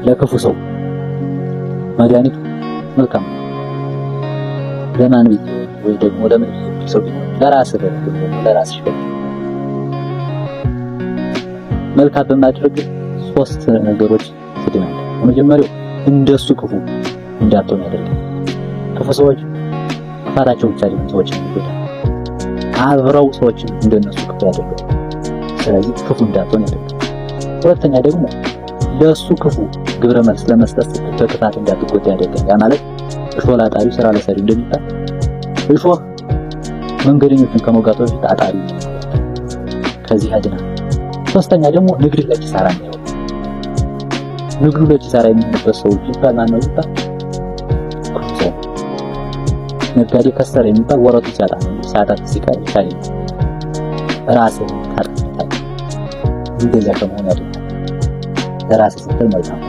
ለክፉ ሰው መድኃኒቱ መልካም ነው። ለማን ብዬ ወይ ደግሞ ለምን ብዬ የሚል ሰው ቢኖር ለራስህ በል፣ ደግሞ ለራስሽ በል። መልካም በማድረግ ሶስት ነገሮች ትድናለህ። የመጀመሪያው እንደሱ ክፉ እንዳትሆን ያደርጋል። ክፉ ሰዎች ክፋታቸው ብቻ አይደለም ሰዎችን የሚጎዳ፣ አብረው ሰዎችን እንደነሱ ክፉ ያደርጋል። ስለዚህ ክፉ እንዳትሆን ያደርጋል። ሁለተኛ ደግሞ ለሱ ክፉ ግብረ መልስ ለመስጠት ስትል በክፋት እንዳትጎዳ ያደርጋል። ያ ማለት እሾህ ላጣሪው ስራ ለሰሪው እንደሚባል እሾህ መንገደኞችን ከመውጋቱ በፊት አጣሪ ከዚህ ያድናል። ሶስተኛ ደግሞ ንግድ ለኪሳራ እንዳይሆን፣ ንግዱ ለኪሳራ የሚሆንበት ሰው ቢባል ማን ነው ቢባል ክፉ ሰው። ነጋዴ ከሰረ የሚባል ወረቱ ሲያጣ ነው፣ ሰዓታት ሲቀር ይቻላል። ራስህን ታጠፋለህ። እንደዚያ ከመሆን ያድናል። ለራስህ ስትል መልካም።